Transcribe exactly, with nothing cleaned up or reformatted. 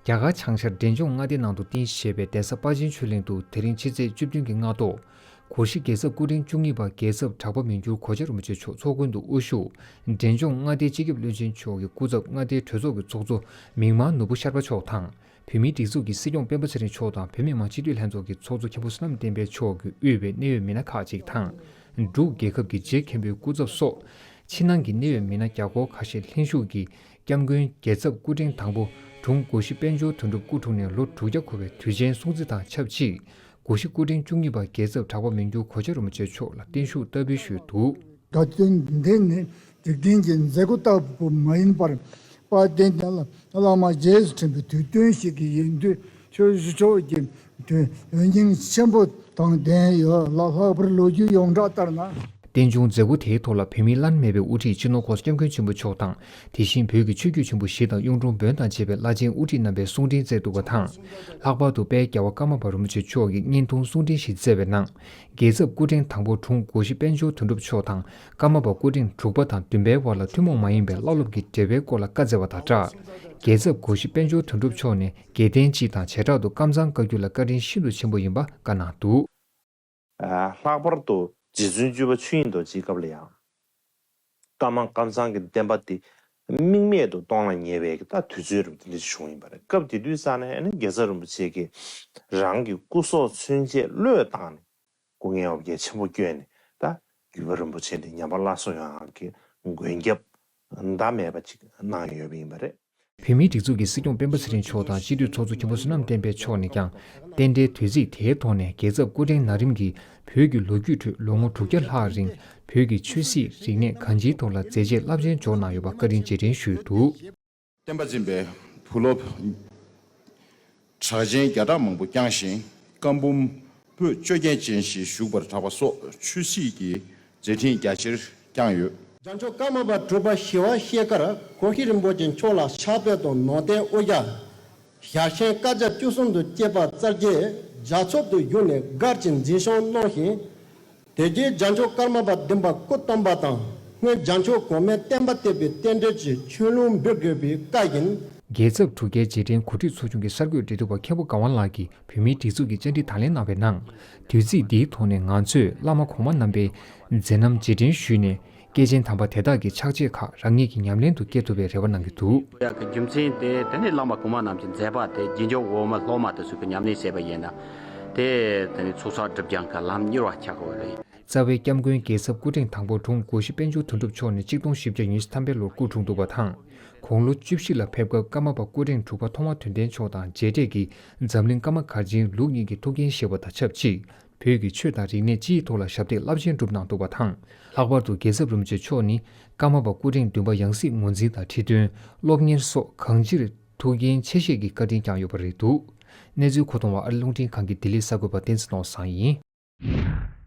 རྒྱ་གར་བྱང་ཤར་འབྲས་ལྗོངས་མངའ་སྡེའི་ནང་དུ་རྟེན་གཞི་བྱས་པའི་གདན་ས་དཔལ་ཆེན་ཆོས་གླིང་དུ་དེ་རིང་ཕྱི་ཚེས་བཅུ་བདུན་གྱི་སྔ་དྲོ། གོ་ཤྲི་རྒྱལ་ཚབ་སྐུ་ཕྲེང་བཅུ་གཉིས་པ་རྒྱལ་ཚབ་གྲགས་པ་མི་འགྱུར་གོ་ཆ་རིན་པོ་ཆེ་མཆོག་ཚོགས་མགོན་དུ་དབུ་བཞུགས། འབྲས་ལྗོངས་མངའ་སྡེའི་སྤྱི་ཁྱབ་བློན་ཆེན་མཆོག་གི་སྐུ་ཚབ་མངའ་སྡེའི་གྲོས་ཚོགས་ཀྱི་ཚོགས་གཙོ་མིག་དམར་ནོར་བུ་ཤར་པ་མཆོག་དང་། བོད་མིའི་སྒྲིག་འཛུགས་ཀྱི་སྲིད་སྐྱོང་སྤེན་པ་ཚེ་རིང་མཆོག་དང་བོད་མི་མང་སྤྱི་འཐུས་ལྷན་ཚོགས་ཀྱི་ཚོགས་གཙོ་མཁན་པོ་བསོད་ནམས་བསྟན་འཕེལ་མཆོག་གིས་དབུས་པའི་གནད་ཡོད་མི་སྣ་ཁག་ཅིག་དང་། འབྲུག་རྒྱལ་ཁབ་ཀྱི་རྗེ་མཁན་པོའི་སྐུ་ཚབ་སོགས། ཕྱི་ནང་གི་གནད་ཡོད་མི་སྣ་བརྒྱ་སྐོར་ཁ་ཤས་ལྷན་ཞུགས་ཀྱིས་སྐྱབས་མགོན་རྒྱལ་ཚབ་སྐུ་ཕྲེང་དང་པོ་དྲུང་གོ་ཤྲི་དཔལ་འབྱོར་དོན་གྲུབ་སྐུ་འཁྲུངས་ནས་ལོ་དྲུག་བརྒྱ་འཁོར་བའི་དུས་ཆེན་སྲུང་བརྩི་དང་ཆབས་ཅིག་གོ་ཤྲི་སྐུ་ཕྲེང་བཅུ་གཉིས་པ་རྒྱལ་ཚབ་གྲགས་པ་མི་འགྱུར་གོ་ཆ་རིན་པོ་ཆེ་མཆོག་ལ་བརྟན་བཞུགས་བསྟར་འབུལ་ཞུས་འདུག་དགའ་སྟོན་འདི་ནི་འཇིག་རྟེན་གྱི་མཛད་སྒོ་ལྟ་བུ་མ་ཡིན་པར། དཔལ་ལྡན་བླ་མ་རྗེས་སུ་དྲན་པའི་དུས་སྟོན་ཞིག་གི་ཡིན་དུས། ཆོས་ཞུ་ཕྱོགས་ཀྱི་དོན་ཡོན་སྙིང་ཆེན་པོ་དང་ལྡན་ཡོད་ལ། ལྷག་པར་ལོ་རྒྱུས་ཡོངས་གྲགས་ལྟར་ན། རྟེན་འབྱུང་མཛད་སྒོ་དེའི་ཐོག་ལ་བོད་མིའི་བླ་ན་མེད་པའི་དབུ་ཁྲིད་སྤྱི་ནོར་༸གོང་ས་༸སྐྱབས་མགོན་ཆེན་པོ་མཆོག་དང་། དེ་བཞིན་བོད་ཀྱི་ཆོས་བརྒྱུད་ཆེན་པོ་བཞི་དང་གཡུང་དྲུང་བོན་དང་བཅས་པའི་བླ་ཆེན་དབུ་ཁྲིད་རྣམ་པས་གསུང་འཕྲིན་བསྩལ་འདུག་པ་དང་། ལྷག་པར་དུ་དཔལ་རྒྱལ་བ་ཀརྨ་པ་རིན་པོ་ཆེ་མཆོག་གིས་བརྙན་ཐུང་གསུང་འཕྲིན་ཞིག་བསྩལ་བའི་ནང་། རྒྱལ་ཚབ་སྐུ་ཕྲེང་དང་པོ་དྲུང་གོ་ཤྲི་དཔལ་འབྱོར་དོན་གྲུབ་མཆོག་དང་། ཀརྨ་པ་སྐུ་ཕྲེང་དྲུག་པ་དང་བདུན་པའི་བར་ལ་ཐུན་མོང་མ་ཡིན་པའི་བླ་སློབ་ཀྱི་འབྲེལ་བའི་སྐོར་ལ་བཀའ་སྩལ་བ་དང་སྦྲགས། རྒྱལ་ཚབ་གོ་ཤྲི་དཔལ་འབྱོར་དོན་གྲུབ་མཆོག་ནས་དགེ་ལྡན་སྤྱི་དང་བྱེ་བྲག་ཏུ་ཀམ་ཚང་བཀའ་བརྒྱུད་ལ་བཀའ་དྲིན་ཤིན་ཏུ་ཆེན་པོ་ཡིན་པ་བཀའ་གནང་འདུག་ལྷག་པར་དུ་རྗེ་བཙུན་བཅུ་པ་ཆོས་དབྱིངས་རྡོ་རྗེའི་སྐབས་ལ་ཡང་། ཀརྨ་ཀམ་ཚང་གི་བསྟན་པ་དེ་རྨེག་མེད་དུ་གཏོང་ལ་ཉེ་བའི་ད་དུས་ཚོད་རུ་དེ་འདྲ་བྱུང་ཡིན་པ་རེད། སྐབས་དེ་དུས་ཙ་ནས་ཨ་ནི་རྒྱལ་ཚབ་རིན་པོ་ཆེ་གིས་རང་གི་སྐུ་སྲོག་ཚུན་ཆད་བློས་བཏང་ནས་སྐུ་ངལ་འོ་བརྒྱལ་ཆེན་པོ་བསྐྱོན་ནས། ད་བརྒྱུད་པ་རིན་པོ་ཆེ་འདི་ཉམས་པ་སླར་གསོ་ཡོང་ཡག་གི་མགོན་སྐྱབས་ཟླ་མེད་པ་ཅིག་གནང་ཡོད་པ་ཡིན་པ་རེད། བོད་མིའི་སྒྲིག་འཛུགས་ཀྱི་སྲིད་སྐྱོང་སྤེན་པ་ཚེ་རིང་མཆོག་དང་སྤྱི་འཐུས་ཚོགས་གཙོ་མཁན་པོ་བསོད་ནམས་བསྟན་འཕེལ་མཆོག་ནས་ཀྱང་། རྟེན་འབྲེལ་དུས་ཚིགས་དེའི་ཐོག་ནས་རྒྱལ་ཚབ་སྐུ་ཕྲེང་ན་རིམ་གྱིས་བོད་ཀྱི་ལོ་རྒྱུས་ཁྲོད་ལོ་ངོ་དྲུག་བརྒྱ་ལྷག་རིང་བོད་ཀྱི་ཆོས་སྲིད་རིག་གནས་གང་ཅིའི་ཐོག་ལ་མཛད་རྗེས་རླབས་ཆེན་འཇོག་གནང་ཡོད་པ་བཀའ་དྲིན་རྗེས་དྲན་ཞུས་འདུག་བསྟན་པ་འཛིན་པའི་བུ་སློབ་གྲགས་ཅན་བརྒྱ་ཕྲག་མང་པོ་བསྐྱངས་ཤིང་། བཀའ་འབུམ་པོད་བཅོ་བརྒྱད་ཅན་ཞིག་བཞུགས་པར་གྲགས་པ་སོགས་ཆོས་སྲིད་ཀྱི་མཛད་འཕྲིན་རྒྱ་ཆེར་བསྐྱངས་ཡོད། རྒྱལ་མཆོག་ཀརྨ་པ་དྲུག་པ་ཞི་བ་ཤེལ་དཀར་གོ་ཤྲི་རིན་པོ་ཆེ་མཆོག་ལ་ཕྱག་དཔེ་དང་ནང་རྟེན་དབུ་རྒྱན། ཞལ་ཆེམས་བཀའ་རྒྱ་བཅུ་གསུམ་དང་བཅས་པ་རྩ་བརྒྱད་རྒྱ་ཚབ་ཏུ་བཞུགས་ནས་སྒར་གྱི་མཛེས་ཤོས་གནང་ཞིང་། དེ་རྗེས་རྒྱལ་མཆོག་ཀརྨ་པ་བདུན་པ་སྐུ་བལྟམས་པ་དང་སྔོན་རྒྱལ་མཆོག་གོང་མའི་བསྟན་པ་གཏད་པའི་རྟེན་འབྲེལ་གྱི་ཆོས་ལུང་འབུལ་དགོས་པའི་བཀའ་ཡིན། རྒྱལ་ཚབ་དྲུག་བརྒྱའི་རྗེས་དྲན་གོ་སྒྲིག་ཚོགས་ཆུང་གི་གསར་འགོད་འབྲེལ་མཐུད་པ་མཁན་པོ་དགའ་དབང་ལགས་ཀྱིས་བོད་མིའི་སྒྲིག་འཛུགས་ཀྱི་བཅར་འདྲི་དང་ལེན་གནང་བའི་ནང་། དུས་ཚིགས་འདིའི་ཐོག་ནས་ང་ཚོས་བླ་མ་གོང་མ་རྣམ་པའི་མཛད་རྣམ་རྗེས་དྲན་ཞུས་ནས། སྐྱེས་ཆེན་དམ་པ་དེ་དག་གི་ཕྱག་རྗེས་ཁག་རང་ཉིད་ཀྱི་ཉམས་ལེན་དུ་བསྐྱེད་ཐུབ་པའི་རེ་བ་གནང་གི་འདུག་ཡག་གི་རྒྱུ་མཚན་དེ་དེ་ནི་བླ་མ་གོང་མ་རྣམས་ཀྱི་མཛད་པ་དེ་རྗེས་འཇུག་འོག་མ་སློབ་མ་དེ་ཚོ་གི་ཉམས་ལེན་བྱས་པ་ཡིན་ན། དེ་དེ་ནི་ཚོགས་བསགས་སྒྲིབ་སྦྱང་གི་ལམ་གཉེར་བ་ཆགས་དགོས་པ་རེད། རྩ་བའི་སྐྱབས་མགོན་རྒྱལ་ཚབ་སྐུ་ཕྲེང་དང་པོ་དྲུང་གོ་ཤྲི་དཔལ་འབྱོར་དོན་གྲུབ་མཆོག་ནི་གཅིག་སྟོང་བཞི་བརྒྱ་ཉི་ཤུ་ཐམ་པའི་ལོར་སྐུ་འཁྲུངས་འདུག་པ་དང་། དགུང་ལོ་བཅུ་བཞི་ལ་ཕེབས་སྐབས་ཀརྨ་པ་སྐུ་ཕྲེང་དྲུག་པ་ཐོག་མ་དོན་ལྡན་མཆོག་དང་མཇལ་འཕྲད་ཀྱིས་འཛམ་གླིང་ཀརྨ་གར་ཆེན་ལུགས་གཉིས་ཀྱི་ཐུགས་འགན་བཞེས་པ་དང་ཆབས་ཅིག་བོད་ཀྱི་ཆོས་དང་རིག་གནས་སྤྱིའི་ཐོག་ལ་ཞབས་འདེགས་རླབས་ཆེན་བསྒྲུབས་གནང་འདུག་པ་དང་། ལྷག་པར་དུ་རྒྱལ་ཚབ་རིན་པོ་ཆེ་མཆོག་ནི་ཀརྨ་པ་སྐུ་ཕྲེང་བདུན་པ་ཡང་སྲིད་ངོས་འཛིན་དང་ཁྲི་སྟོན། སློབ་གཉེར་སོགས་གང་ཅིར་ཐུགས་འགན་ཆེ་བཞེས་ཀྱི་བཀའ་དྲིན་བསྐྱངས་ཡོད་པ་རེད་འདུག་གནས་ཚུལ་མཁོ་གཏོང་བ་ཨ་རི་རླུང་འཕྲིན་ཁང་གི་ལྡི་ལི་གསར་འགོད་པ་བསྟན་འཛིན་ནོར་བཟང་ཡིན།